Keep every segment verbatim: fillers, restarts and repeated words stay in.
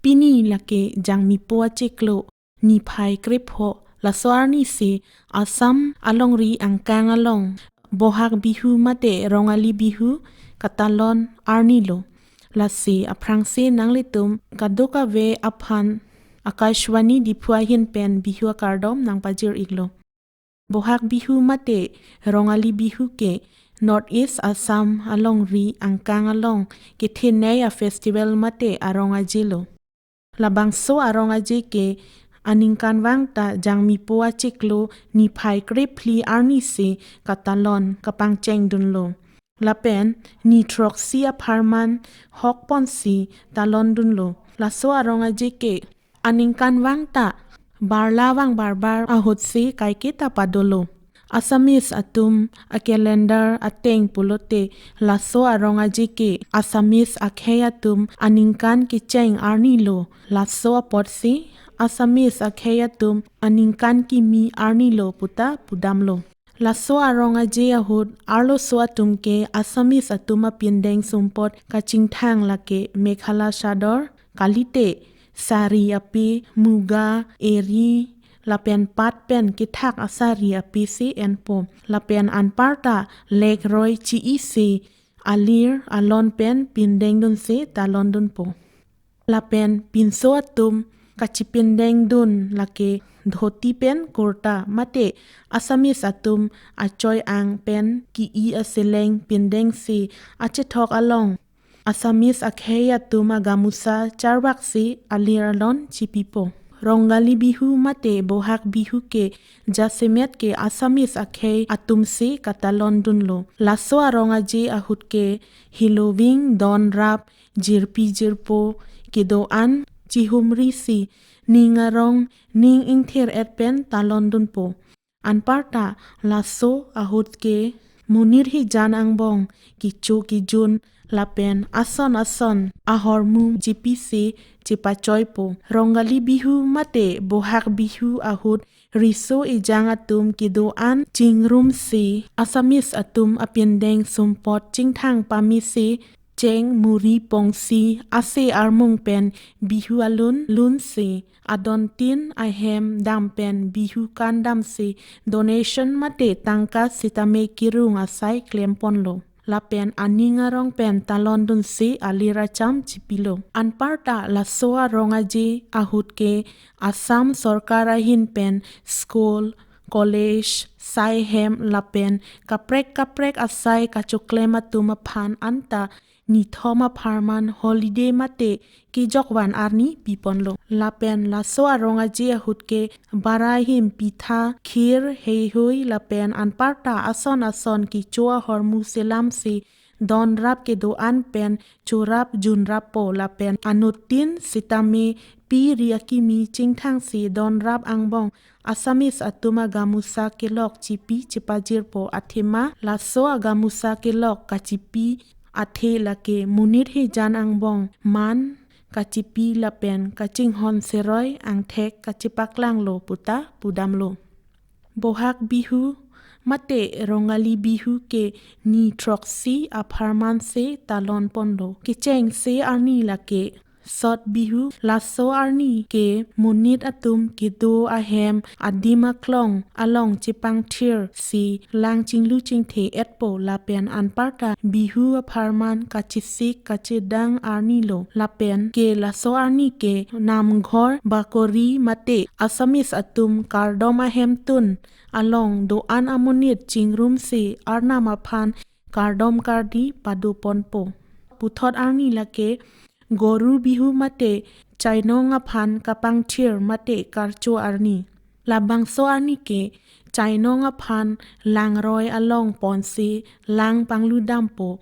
Pini lake Jangmipo achiklo niphai krepho, laso arni si Assam alongri angkang along Bohag Bihu mate Rongali Bihu katalon arni lo. Lasi aphrangsi nanglitum kadokave aphan Akashvani Diphu ahin pen Bihu akardom nangpajir iklo. Bohag Bihu mate Rongali Bihu ke North East Assam alongri angkang along kethenei a festival mate arong aje lo. Labangso arong aje ke aningkanvang ta Jangmipo achiklo niphai krephli arni si katalon kapangcheng dunlo. Lapen ni throksi apharman hokpon si talon dunlo. Laso arong aje ke aningkanvang ta barla vang barbar ahut si kaiketa padolo. Assamese atum a calendar ateng pulote laso arong aje ke Assamese akhei atum aningkan kecheng arni lo. Laso apotsi Assamese akhei atum aningkan kimi arni lo puta pudamlo. Laso arong aje ahut arloso atum ke Assamese atum apindeng sumpot kachingthang lake Meghala chador, kalite sari ape, muga, eri, lapen pat pen kethak asari ape si enpo. Lapen anparta lek roi chi-i si alir alon pen pindeng dunsi talon dunpo. Lapen pinso atum kachipindeng dun lake dhoti pen kurta mate Assamese atum achoi ang pen ki-i aseleng pindeng si achethok along Assamese akhei atum agamusa charvak si alir alon chipipo. Rongali Bihu mate Bohag Bihu ke jasemet ke Assamese akhei atum si katalon dunlo. Laso arong aje ahut ke hiloving, donrap, jirpi jirpo, kedo-an chihumri si ning arong ning ingthir et pen talon dunpo. Anparta laso ahut ke monit hijan angbong kecho kejun lapen ason ason ahormu jipi si chepachoipo. Rongali Bihu mate Bohag Bihu ahut riso ejang atum kedo-an chingrum si Assamese atum apindeng sumpot chingthang pame si cheng, muri, pongsi, ase armung pen Bihu alun lun si adontin ahem dam pen Bihu kan dam si donation mate tangka sitame kirung asai klemponlo. Lapen aning arong pen talon dunsi alir acham chipilo. Anparta laso arong aje ahut ke Assam sorkar ahin pen school, college, saihem lapen kaprek kaprek asai kachoklem atum aphan anta nithom apharman holiday mate kejokvan arni piponlo. Lapen laso arong aje ahut ke bara ahim, pitha, khir, heihui lapen anparta ason ason kecho ahormu selam si donrap kedo-an pen chorap junrappo lapen anuttin sitame pi ri akimi chingthang si donrap angbong Assamese atum agamusa kelok chipi chepajirpo. Athema laso agamusa kelok kachipi athe lake monit hijan angbong man kachipi lapen kachinghon seroi angthek kachepaklanglo puta pudamlo. Bohag Bihu mate Rongali Bihu ke ni throksi apharman si talon ponlo. Kechengse arni lake Sot Bihu. Laso arni ke monit atum kedo ahem adim aklong along chepangthir si lang chinglu chingthe etpo lapen anparta Bihu apharman kachesik kachedang arni lo. Lapen ke laso arni ke namghor bakori mate Assamese atum kardom ahemtun along do-an amonit chingrum si arnam aphan kardom kardi padoponpo. Puthot arni lake Goru Bihu mate Chainong aphan kapangthir mate karcho arni. Labangso arni ke Chainong aphan langroi along ponsi lang pangludampo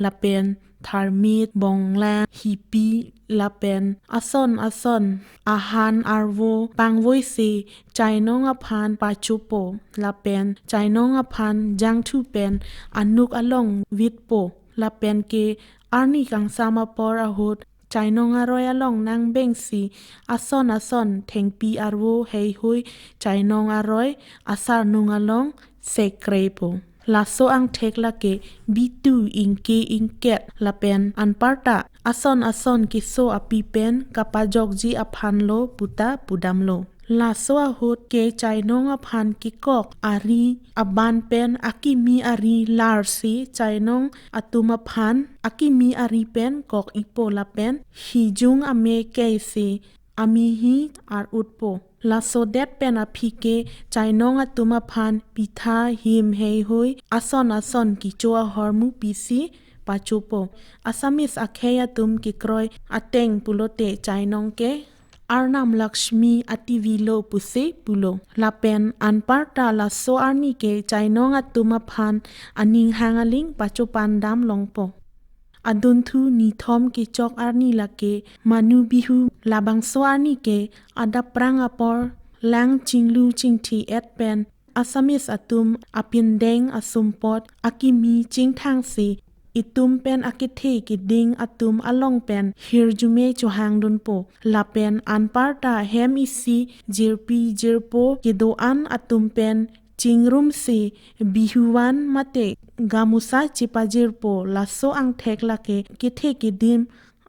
lapen tharmit, bonglang, hipi lapen ason ason ahan arvo pangvoisi Chainong aphan pachopo lapen Chainong aphan jangthu pen anuk along vitpo. Lapen ke arni kangsam apor ahut Chainong aroi along nangbengsi ason ason thengpi arvo heihui Chainong aroi asarnung along sekrepo. Laso angthek lake Bitu ingke ingket lapen anparta ason ason keso api pen kapajokji aphan lo puta pudamlo. Laso ahut ke chainong aphan kekok ari aban pen akimi ari larsi chainong atum aphan akimi ari pen kok-ipo lapen hijung ame keisi amihi ar-utpo. Laso det pen aphi ke chainong atum aphan pitha him heihui ason ason kecho ahormu pisi pachopo. Assamese akhei atum kekroi ateng pulote chainong ke Arnam Lakshmi ativilo pusi pulo. Lapen anparta laso arni ke chainong atum aphan aning hang aling pachopan dam longpo. Adunthu nithom kechok arni lake Manu Bihu. Labangso arni ke adap prang apor lang chinglu chingthi et pen Assamese atum apindeng asumpot akimi chingthangsi itum pen akethe keding atum along pen hirjume chohangdunpo. Lapen anparta hem isi jirpi jirpo kedo-an atum pen chingrumsi Bihuan mate gamusa chepajirpo. Laso angthek lake kethe kedim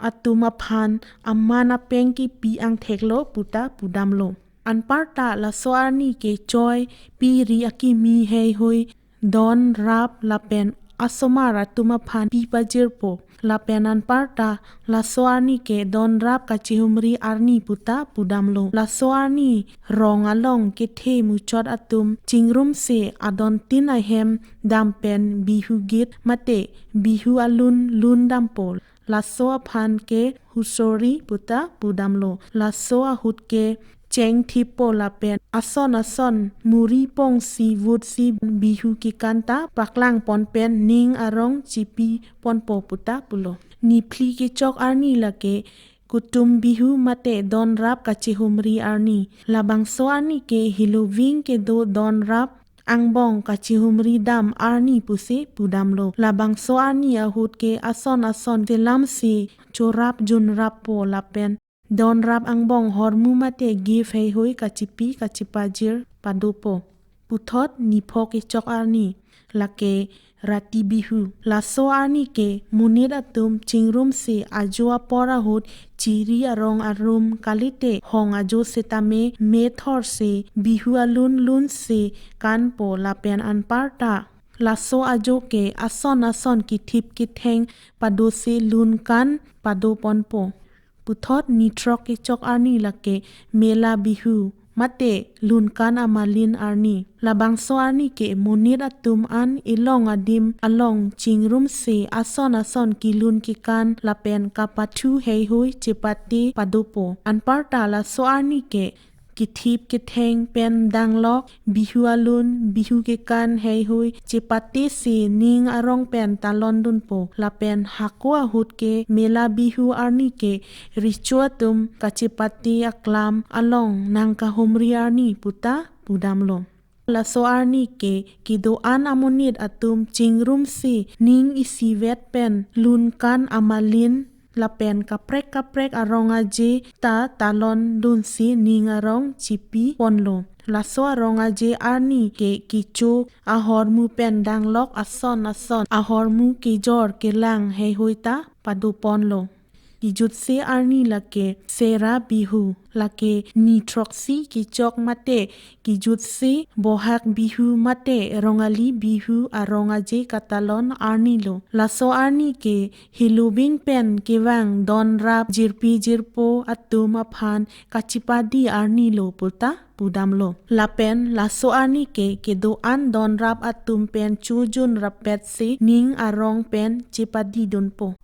atum aphan aman apeng kepi angthek lo puta pudamlo. Anparta laso arni ke choi piri akimi heihui don rap lapen asomar atum aphan pi pajirpo. Lapen anparta laso arni ke don rap kachihumri arni puta pudamlo. Laso arni rong along kethe muchot atum chingrumsi adon tin ahem dam pen Bihu git mate Bihu alun lun dampo. Laso aphan ke Husori puta pudamlo. Laso ahut ke chengthippo lapen ason ason muri pongsi vutsi Bihu kekan ta paklangpon pen ning arong chipiponpo puta pulo. Niphli kechok arni lake Kutum Bihu mate don rap kachihumri arni. Labangso arni ke hiloving kedo don rap angbong kachihumri dam arni pusi pudamlo. Labangso arni ahut ke ason ason selamsi chorap junrappo lapen don rap angbong hormu mate gift heihui kachipi kachepajir padopo. Puthot nipho kechok arni lake Rati Bihu. Laso arni ke monit atum chingrumsi ajo apor ahut chiri arong arum kalite hong ajo setame methorsi Bihu alun lunsi kanpo lapen anparta laso ajo ke ason ason kethip ketheng padosi lun kan padoponpo. Puthot nithrok kechok arni lake Mela Bihu mate lun kan amalin arni. Labangso arni ke monit atum an elong adim along chingrumsi ason ason kelun kekan lapen kapathu heihui chepate padopo. Anparta laso arni ke kethip ketheng pen danglok Bihu alun Bihu kekan heihui chepatesi ning arong pen talondunpo. Lapen hako ahut ke Mela Bihu arni ke recho atum kachepate aklam along nangkahumri arni puta pudamlo. Laso arni ke kedo-an amonit atum chingrumsi ning isivet pen lun kan amalin lapen kaprek kaprek arong aje ta talondunsi ning arong chipiponlo. Laso arong aje arni ke kecho ahormu pen danglok ason ason ahormu kejor kelang heihui ta padoponlo. Kejutse arni lake Sera Bihu, lake nithroksi kechok mate kejutse Bohag Bihu mate Rongali Bihu arong aje katalon arni lo. Laso arni ke hiloving pen kevang don rap jirpi jirpo atum aphan kachepadi arni lo puta pudamlo. Lapen laso arni ke kedo-an don rap atum pen chojun rappetsi ning arong pen chepadidunpo.